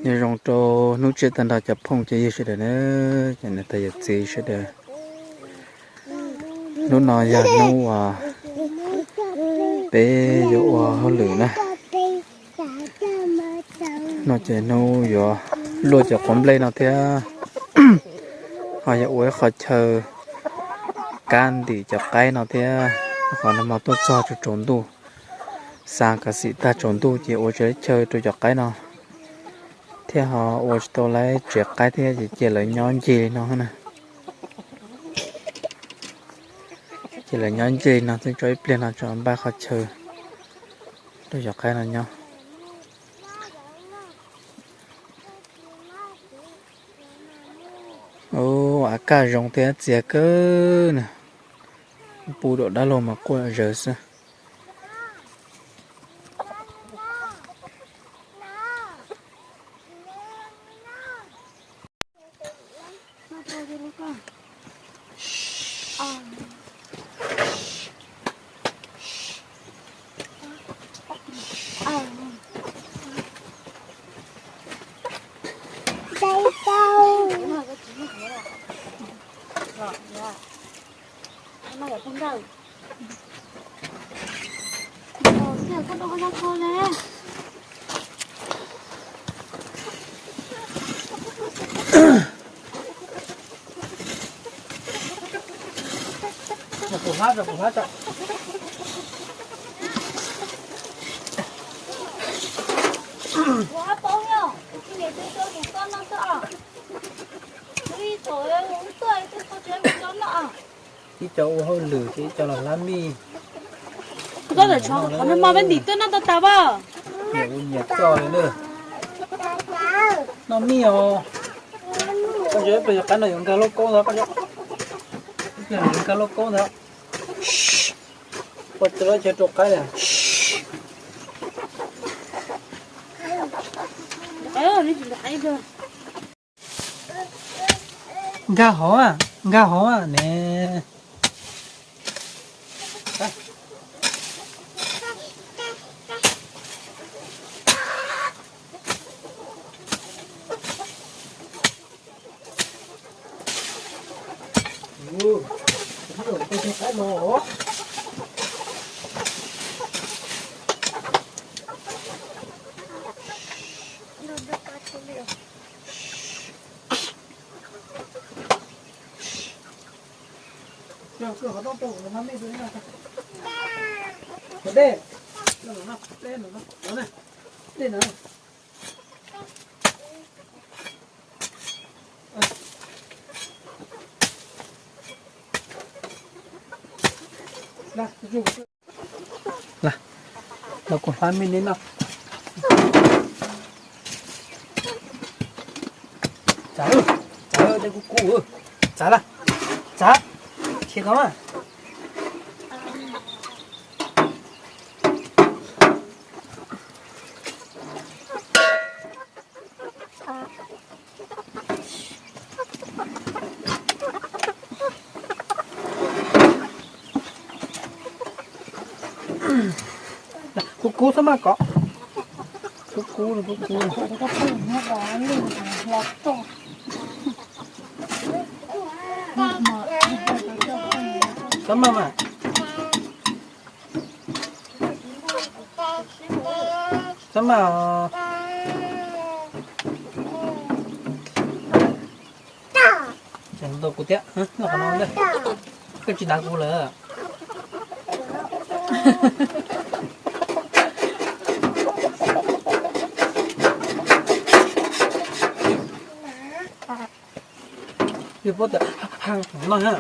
Nyob zoo rau hnub tshiab tag nrho cov phooj cov ywg sawv daws na, cov niam tais yawm txiv sawv daws. Hnub no yog hnub uas peb yuav ua hauj lwm na. No ces hnub yuav luaj cov quav nplej no thiab, ho yuav ua ib qho chaw kab ntim cov qaib no thiab. Qhov no mas tuaj txog tsaus ntuj, xa kav xim tag tsaus ntuj ces ua tau chaw rau cov qaib no, thiab ho ua tsis tau lawv tsev qaib thiab ces cia lawv nyob ncig li no na. Cia lawv nyob ncig li no xwb, tso ib pliag no tso npaj qhov chaw rau cov qaib no nyob. Ua kaj zoo thiab txias kawg na. Pub dua dab laug mas quaj zawg xwb. Ib co ua hauj lwm ces ib co los hlab mij. Koj tawm tsho qhov no mas peb ntim tuaj noj tau tas pab. Nyias ua nyias coj li na. Noj mij os. Koj ntsia ib pliag cov qaib no yuav nkag lauj kaub ntawd, koj ntsia. Ib pliag yuav nkag lauj kaub ntawd. Ua cov lab chaw rau qaib. Nkag hauv, nkag hauv ne. Los kuv hlab mij nej noj. Txav, txav, tej kub kub, txav lawm, txav, khiav ko mas. Kub kub xwb mas kom. Kub kub, kub kub. Xab mas mas. Xab mas. Tseem ntaus kuv thiab, noj qhov no ntej. Koj tsis dav kuv lawm. Yus puab tias noj na.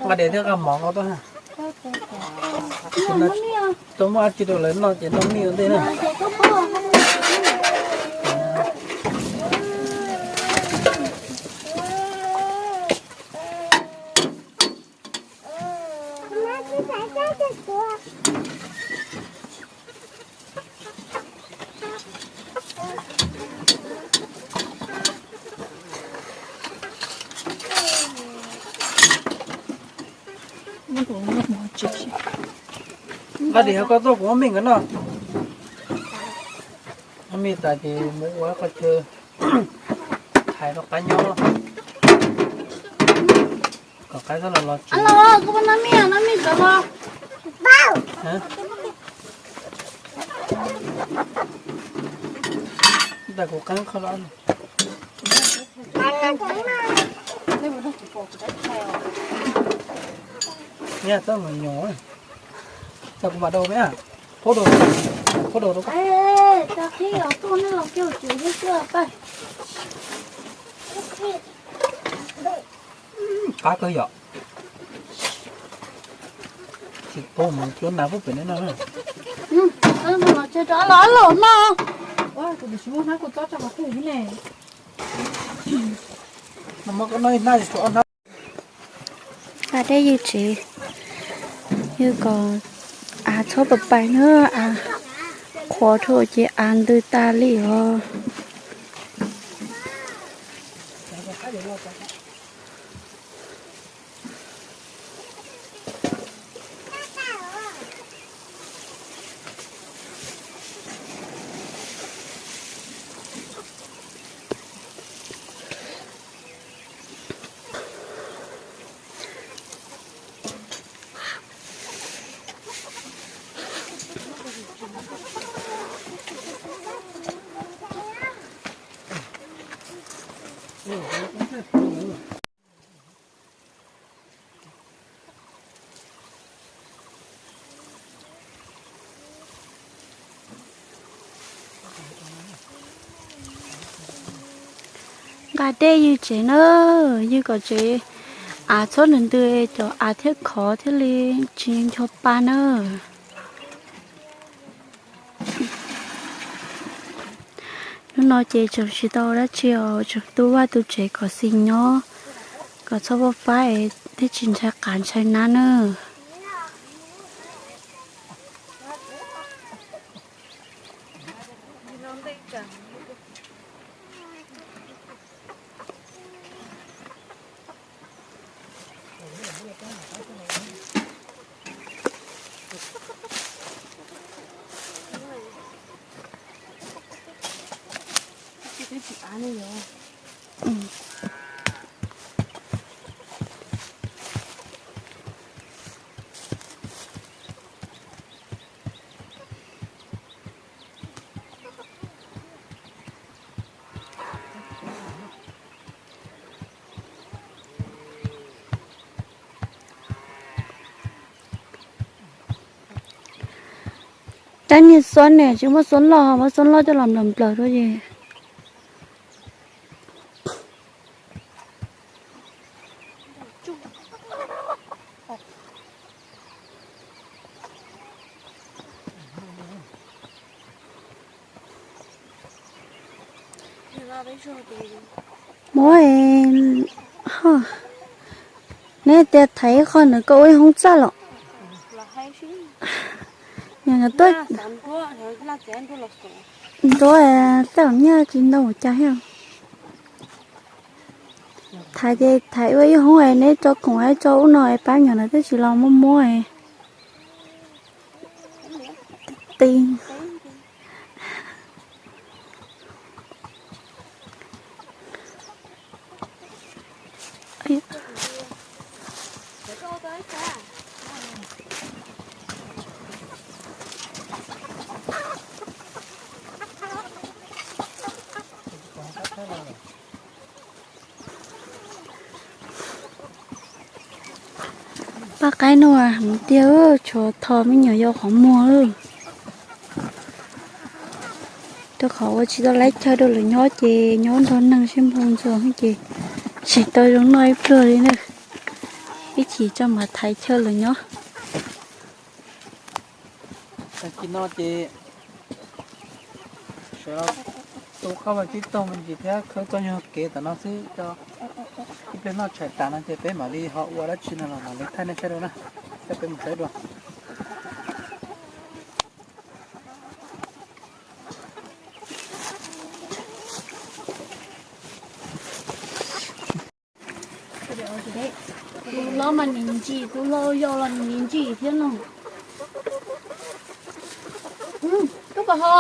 Nqa diav thiab nqa mov ko tuaj. Tau muaj dab tsi rau lawv noj ces noj mij ua ntej na. Ab, dim ho koj tuaj kuv muab me nkawd noj. Muab me tas ces mus ua qhov chaw hais rau qab nyob. Kom qaib xab los los tsev. Los, kuv muab noj me, noj me ntawd los. Ntaj kuv qeeb qhov los. Nyiaj txob mus nyuam, txog kuv mam dau me, phob dau, phob dau rau. Qab kawg yom. Tsis pub mus cuab nas pub pem ne no. Los los no. Kuv tsis muaj hnab kuv txob tso qhov twg ne. Muab koj noj ib hnab, tshuav ob hnab. Nqa dej ywg tsev, ywg kom av txhob pais pais na, av qhuav dhau ces av ntws tas li os. Nqa dej ywg tsev na, ywg kom tsev av txhob ntws ntws, cov av thiaj khov thiaj li tsis ncho pa na. Hnub no ces tseem tsis tau dab tsi os, tseem tu vaj tu tsev kom xis nyob, kom txhob paj faib thiaj tsis ntshai qav ntshai nab na. Tab niag xuab ne tsis muaj xuab loj, muab xuab loj coj los nplawm nplawm rau ces. Muab, neb tias thaiv ib qho ntawd koj ua ib hoob txaj los. Tuaj nrov, txaj nyiaj tsis ntau cas thiab. Thaiv ces thaiv ua ib hoob es neb tso khoom es tso ub no es pab nyuam ntawd twb tsis los muab muab es. Ti. Paj qaib no heev tiag, tshuav tho me nyuam yau qhov muag. Rau qhov ua tsis tau laib chaw rau lawv nyob ces nyob nrog neeg sib npau ntxuas ces tsis tau zoo noj ib pluag li na. Ib chim tso mam thaiv chaw lawv nyob. Tag kis no ces sawv los tu qab vaj tsib taug me ntsis thiab khawb txoj nyuag kev tom no xwb, ib pliag noj tshais tas no ces peb mam li ho ua dab tsi no los mam li thaij nej saib dua na. Thiab peb mus saib dua. Tus hlob mas nim ntsim, tus hlob yau los nim ntsim thiab no. Tub Pov Ho,